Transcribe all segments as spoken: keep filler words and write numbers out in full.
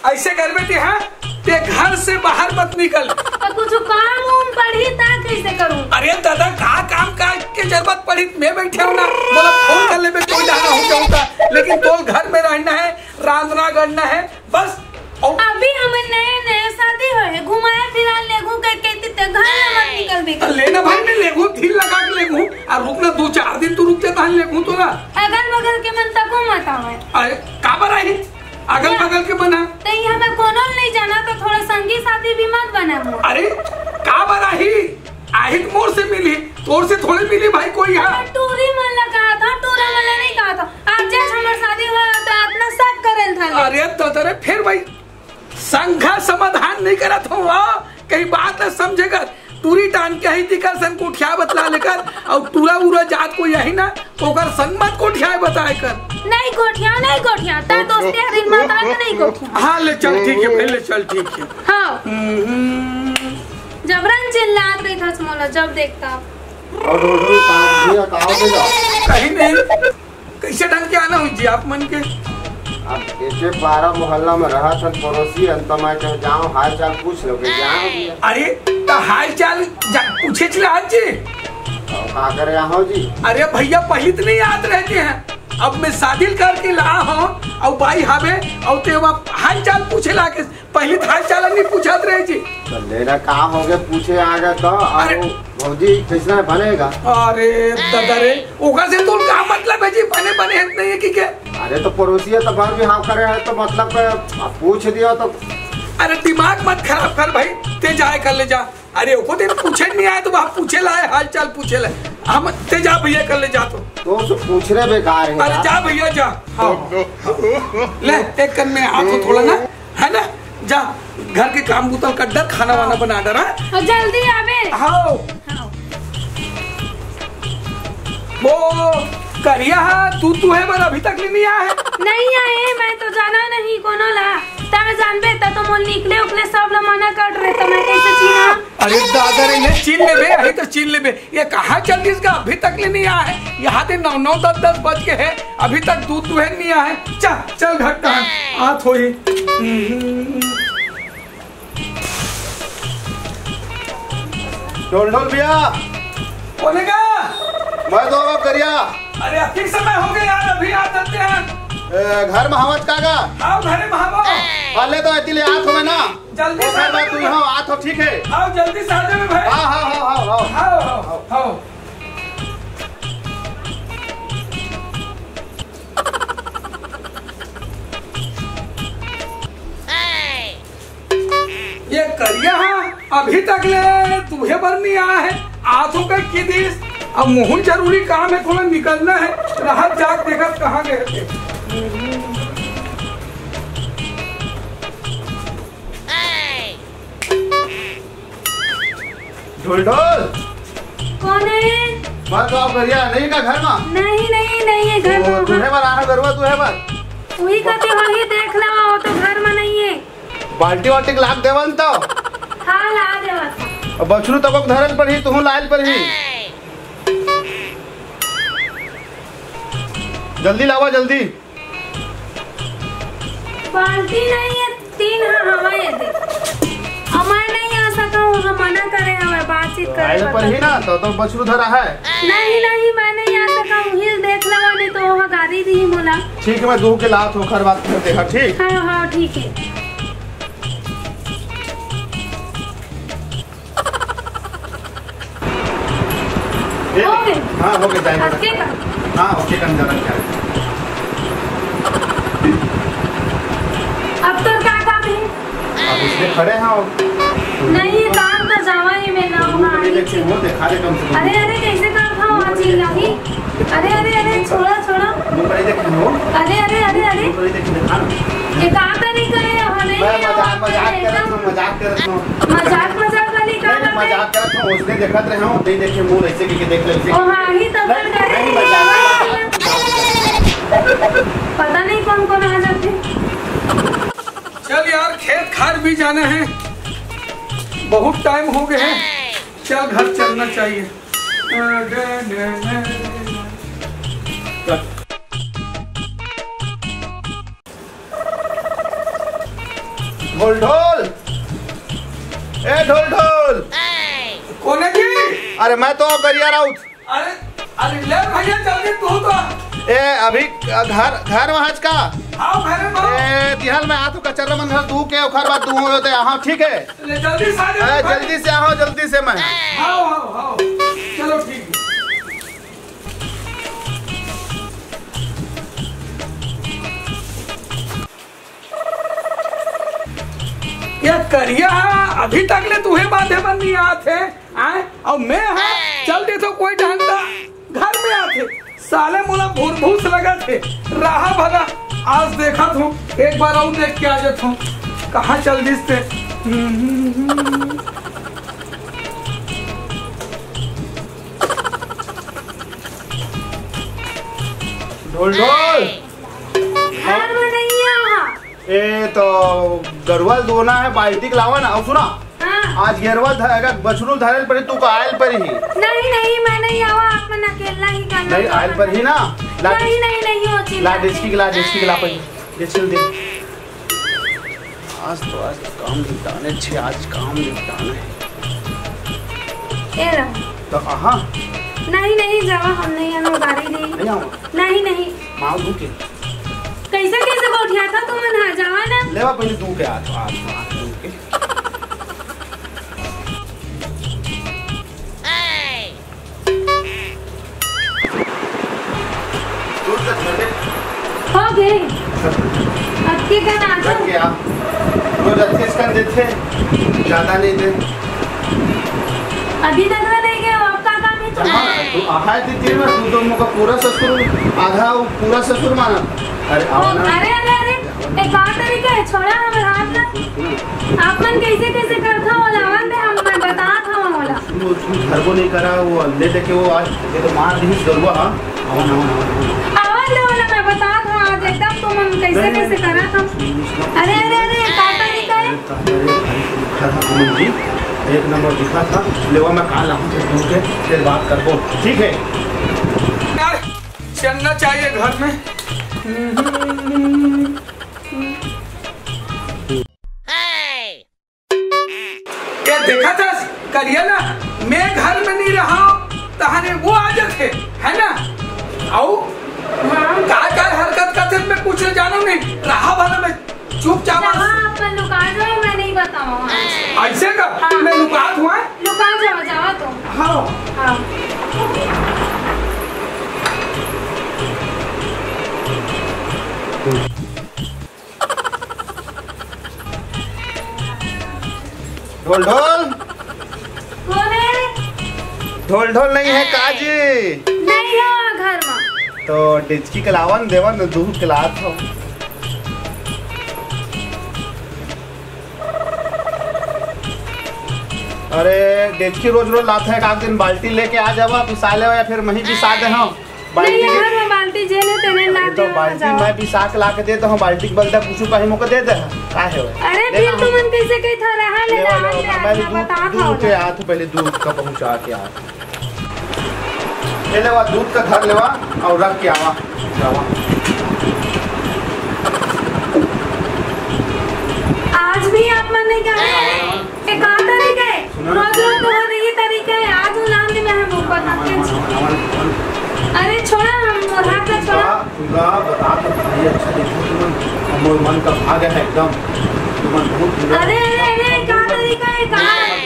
ऐसे करबे ते, हाँ, ते घर से बाहर मत निकल। तो कुछ काम उम पड़ही ता कैसे करूँ? अरे दादा, का काम का के जरूरत पड़ही? मैं बैठे हूँ ना, बोला फोन कर लेबे, कोई दादा हो जाऊंगा, लेकिन तोल घर में रहना है, रांधना गढ़ना है, बस। और अभी हमर नया नया शादी होय हे, घुमाए फिराए लेगहूँ कह के ते घर में मत निकलबे। तो लेना भाई, मैं लेगहूँ, ढील लगा के लेगहूँ, और रुकना दो चार दिन तो रुक जाता है, लेगहूँ तो ना। अगल बगल के मन तको मत आवे। अरे का बर आही? अगल बगल के मन हा। तो यहाँ पे कोनो नहीं जाना, तो थोड़ा संगी साथी भी मत बना मोर। अरे का बर आही? आही त मोर से मिली, तोर से थोड़े मिली भाई कोई हा। टूरी मन ला कहा था, टूरा मन ला नहीं कहा था। आज जैसे हमार शादी हुआ तो अपना सब करल था। अरे तो तेरे फिर भाई संघा समाधान नहीं करत हो, हाँ? कहीं बात ना समझेगा। टूरी टान के ही दिखा सन कोठिया बतला लेकर, और टूरा उरा जात को यही ना, ओकर संग मत कोठिया बताए कर। नहीं कोठिया, नहीं कोठिया, ता दोस्ती हरिन माता के नहीं कोठिया। हाँ, ले चल, ठीक है भाई, ले चल, ठीक है। हाँ। हम्म। जबरन चिल्लात रही था मोला, जब देखता। और ढोल ढोल काट दिया, का हो गया? कहीं नहीं। कैसे ढंग के आना हुई जी आप मन के? अब एके पारा मोहल्ला में रहा था पड़ोसी, अंत में कह जाओ हाल चाल पूछ लो, के जाओ भैया। अरे, तो हाल चाल जा, पूछे चला आज जी। और का करे आओ जी? अरे भैया, पहले तो नहीं याद रहते हैं, अब मैं शादी करके ला हूँ, और बाई हावे, और ते वहाँ हाल चाल पूछे ला के पहले तो हाल चाल नहीं पूछत रहे जी। तो लेना का हो गए, पूछे आ गए तो। अरे। और भौजी कैसना बनेगा? अरे दादा रे, ओका से तो का मतलब है जी, बने बने है नहीं है कि क्या? अरे तो पड़ोसी है तो बार भी हाँ करे है तो मतलब, अब पूछ दिया तो। अरे दिमाग मत खराब कर भाई, ते जाए कर ले जा। अरे ओको दिन पूछे नहीं आए तो वहाँ पूछे लाए, हाल चाल पूछे लाए। हम ते जा भैया कर ले जा तो। तो से पूछ रहे बेकार है अरे यार। जा भैया जा। हाँ। ले एक कन में हाथ हो थोड़ा ना, है ना? जा घर के काम बुतल कर डर, खाना वाना बना डर, हाँ? और जल्दी आवे। हाँ। हाँ। वो करिया हा, तू तू है बर अभी तक ले नहीं आया है? नहीं आए, मैं तो जाना नहीं कोनो ला। तब जानबे त तो मोल निकले उकले सब ला मना कर रहे, तो मैं कैसे चीना? अरे दादा रे, ये चीन लेबे, अभी तो चीन लेबे। ये कहाँ चल दिस गा, अभी तक ले नहीं आया है। यहाँ ते नौ नौ दस दस बज के है, अभी तक दूध दुहे नहीं आया है। चल चल घर टहन, आत होही। ढोल ढोल भैया। बोलेगा। मैं तो अब करिया। अरे अभी समय हो गया यार, अभी आ सकते हैं। ए, घर में हवत का गा? आओ घरे में हवो। पहले तो इतने आत हो ना। जल्दी से ओकर बाद तू यहाँ आत हो, ठीक है? आओ जल्दी से आ जाओ भाई। हाँ, हाँ, हाँ, हाँ, हाँ। आओ, आओ, आओ। ये करिया हा, अभी तक ले तुहे बर नहीं आया है। आथो का की दिस, अब मुहुन जरूरी काम है, थोड़ा निकलना है। रहत जात देखत कहाँ गए थे। ढोल ढोल। कौन है? मैं तो आप गरिया नहीं का घर में? नहीं, नहीं, नहीं है घर ओ, में। तू है बार आना गरुआ, तू है बार। वही कहते वही देख लो, वो तो घर में नहीं है। बाल्टी वाल्टी लाग देवन तो। हाँ, ला देवा था। अब बछरू तबक धरल पर ही, तू लायल पर ही। जल्दी लावा, जल्दी। बाल्टी नहीं है, तीन हा हवा ये दे। अब मैं नहीं आ सका हूँ, हम मना करे हवे, बातचीत करे आयल पर ही ना, तो, तो बछरू धरा है। नहीं, नहीं, मैं नहीं आ सका हूँ, हिल देख लगा नहीं तो वहाँ गाड़ी दी मोला। ठीक है, मैं दू के लात होखर बात कर देखा, ठीक? हाँ, हाँ, ठीक है। ये हो गए? हाँ, हो गए, जाएंगे। अब के का? हाँ, ओके, कम जरा क्या है? अब तो का काम है? अब इसलिए खड़े हैं और नहीं, काम तो जावा ही में ना होगा, मुंह पे आई देखिए, थी। वो देखा दे कम से कम। अरे, अरे, कैसे काम था वहाँ चिल्ला ही? अरे, अरे, अरे, छोड़ा, छोड़ा। मुंह पे देखे हो? अरे, अरे, अरे, अरे। मुंह पे देखे, देखा ना। ये काम तो नहीं करे, हाँ, नहीं, मैं मजाक, मजाक कर रहा हूँ, मजाक कर रहा हूँ। मजाक, मजाक वाली नहीं, काम नहीं, है। मजाक कर रहा हूँ, उसने देखत रहे हो, नहीं देखे, मुंह ऐसे करके देख ले, ऐसे। ओ, हाँ, ही तो नहीं, कर रहे नहीं, हैं। मजाक। पता नहीं कौन कौन आ जाते। चल यार, खेत खार भी जाना है, बहुत टाइम हो गया है। चल, घर चलना चाहिए। ढोल ढोल, ए ढोल ढोल। कोने जी? अरे मैं तो गरिया राउत। अरे, अरे ले भैया, जल्दी तू तो। ए अभी घर, घर वहां का? आओ घरे में। ए तिहल मैं आथू कचर्रा मन घर दू के, ओखर बाद दू होते, हाँ ठीक है। ले जल्दी से आ जाओ ए भाई। जल्दी से आओ, जल्दी से मैं। आओ, आओ, आओ। चलो ठीक है। ये करिया हा, अभी तक ले तुहे बांधे बर नहीं आत हे, आय? अउ मैं हा, चल देथों कोई ढंग का घर में आथे। साले मोला भूरभूस लगत हे, रहा भला, आज देखत हों, एक बार अउ देख के आ जाथों, कहाँ चल दिस ते। ढोल ढोल। घर में नहीं है वहाँ। ए तो गरुवा ल दोना है, बाल्टी के लावा ना। अउ सुना, हाँ। आज गेरवा ध-, अगर बछरू धरे ल परी, तू का आयल परी ही। नहीं, नहीं, मैं नहीं आवा, आप मन अकेला ही करना नहीं, आयल परी ही ना। ला नहीं, नहीं, नहीं, हो चिल्ला ला, डेचकी के ला, डेचकी के ला परी। डेचकी दे। आज तो, आज काम निपटाने छे, आज काम निपटाने। ए रहा। तो आहा। नहीं, नहीं, जावा, हम नहीं, हम गाड़ी नहीं। नहीं आवा। नहीं, नहीं। माँ दू के। कैसे, कैसे गोठिया था तुमन हा, जावा ना। लेवा पहले दू के, आ, आ, आ, दू के। दूध का घर में हो गए। अब के करना आ जाओ। क्या? रोज अच्छे से कर देते, ज्यादा नहीं दे। अभी तक ना दे गए हो, अब का काम है तुम्हारा? हाँ, तू आहा है तीन में, तू तो मुका पूरा ससुर, आधा वो पूरा ससुर माना। अरे, आओ ना। अरे, अरे, अरे, एक और तरीका है, छोड़ा हमारे हाथ ना। आप मन कैसे, कैसे करता हो, लावन दे, हम, मैं बता था, होला। वो, वो घर को नहीं करा, वो अंधे देखे, वो आज, ये तो मार दी गरुआ, हाँ। आवन, आवन, आवन, आवन। आवन दे, होला, मैं बता था, आज एकदम तुम हम कैसे, नहीं, कैसे नहीं। करा था। अरे, अरे, अरे, का तरीका है? अरे, अरे, भाई, दिखा था तुमन जी, एक नंबर दिखा था। लेवा, मैं काल आऊँ, फिर तुमसे फिर बात करबो, ठीक है? यार, चलना चाहिए घर में। ये देखा था, करिया ना, मैं घर में नहीं रहा, तहाने वो आ जाते, है ना? आओ, हाँ। का, का हरकत करते, मैं कुछ जानो नहीं, रहा भला मैं चुपचाप। हाँ, आप मन लुका जाओ, मैं नहीं बताऊँ आज। ऐसे का? हाँ। मैं लुकात हुआ है? लुका जाओ, जाओ तो। हाँ। हाँ। ढोल ढोल। कौन है? ढोल ढोल नहीं है काजी। नहीं है घर में। तो डेचकी के लावन देवन दूध के लात हो। अरे डेचकी रोज रोज लात है, एक आध दिन बाल्टी लेके आ जावा, पिसा लेवा या फिर मही पिसा दे हम। बाल्टी नहीं, के घर में बाल्टी जे ने तेने ला अरे तो दियो, बाल्टी जाओ। मैं बिसा के ला के दे तो हम बाल्टी के बलदा कुछ कहीं मोके दे दे। का है वो? अरे ले फिर ना। तुमन कैसे कही था रहा ले लेवा, रहा लेवा, ले मैं रहा, दूध, बता दूध था के उठा। आ, तू पहले दूध का पहुंचा के आ। ले लेवा, दूध का घर लेवा और रख के आवा। जावा। आज भी आप मन नहीं कहा। ये का तरीका है? सुना। रोज रोज तुम्हारा ये तरीका है। आज उलान दिन में हम ऊपर आते हैं। अरे छोड़ा, हम मोर हाथ का छोड़ा। पूरा बता तो भाई, अच्छा देखो तुमन, मोर मन का भाग है एकदम। तुमन बहुत बुरा अरे, अरे, अरे, का तरीका है, का?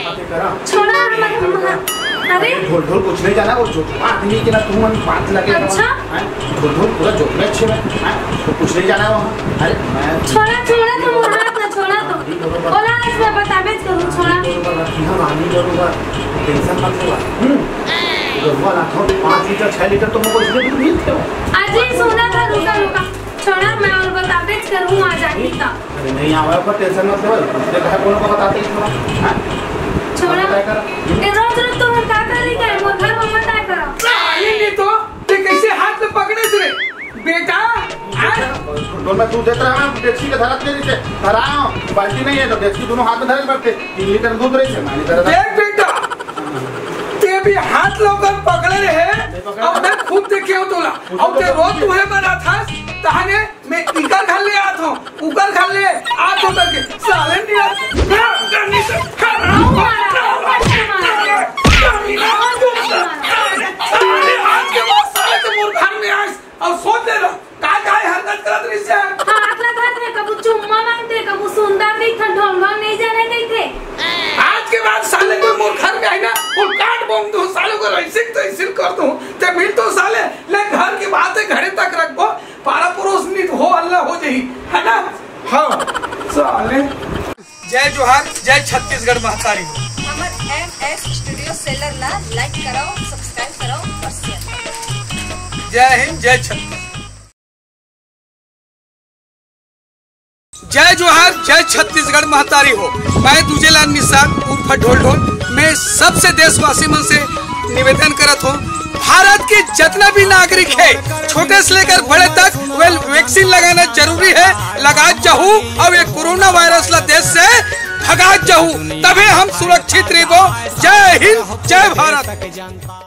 बात करा। छोड़ा, हम, हम, अरे। ढोल ढोल कुछ नहीं जाना, वो जो आदमी के ना तुमन बात लगे अच्छा? हैं? ढोल ढोल पूरा जोत में अच्छे में, हैं? तो कुछ नहीं जाना है वहाँ। अरे मैं छोड़ा, छोड़ा तो, वो हाथ ना छोड़ा तो। नहीं करो बात। बोला, आज मैं बताबे करूँ, छोड़ा। नहीं करो बात, रानी बरोबर। टेंशन मत लेवा। हम्म। गरुआ लाथो, पाँच लीटर, छह लीटर तो मुझको इसलिए दूध नहीं थे। अजी, सुना था, रुका, रुका। छोड़ा, मैं और बताबे करूँ, आ जाएगी का। अरे नहीं आवा पर टेंशन मत लेवा। उसने कहा कोनो को बताते ही छोड़ा। हाँ? छोड़ा। बताया करा। ए, रोज रोज तो हम का करी का, वो घर में मत आया करो। अरे नहीं तो। ते कैसे हाथ में पकड़े से रे? बेटा, आज तो मैं दूध देता रहा, डेक्ची के धरत नहीं थे, धरा, बाल्टी नहीं है तो डेक्ची दोनों हाथ में धरे पड़ते, तीन लीटर दूध रही से, मैं नहीं धरता। देख बेटा, ते भी हाथ लोकर पकड़े रहे, अब मैं खुद देखे हूँ तोला, अब ते रोज तुहे बना था, ताहने मैं इकर घर ले आत हूँ, उकर घर ले आत हूँ करके साले नहीं आत। साले आज के बाद साले तो मोर घर में आइस अउ सोच ले लो, का का हरकत करत रहिस हे। हाथ ला धरथे, कभू चुम्मा मांगथे, कभू सुंदर दिखथे, ढोंग ढोंग नहीं जाने कहिथे। आज के बाद साले कोई मोर घर में आही ना, वो काट बोंग दूँ, साले को ऐसे तो ऐसे कर दूँ। ते मिल तो साले, ले घर की बातें घरे तक रखबो, पारा परोस नहीं तो हो हल्ला हो जाही, है ना? हाँ, साले। जय जोहार, जय छत्तीसगढ़ महतारी हो। हमर एम एस स्टूडियो सेलर ला लाइक कराओ, सब्सक्राइब कराओ और शेयर कराओ। जय हिंद, जय छत्तीसगढ़। जय जोहार, जय छत्तीसगढ़ महतारी हो। मैं दूजेलाल निषाद उर्फ ढोल ढोल, मैं सबसे देशवासी मन से निवेदन करत हूँ, भारत के जितना भी नागरिक है, छोटे से लेकर बड़े तक, वेल, वैक्सीन लगाना जरूरी है। लगा जाहू, अब ये कोरोना वायरस ला देश से भगा जाहू, तभे हम सुरक्षित रहबो। जय हिंद, जय भारत।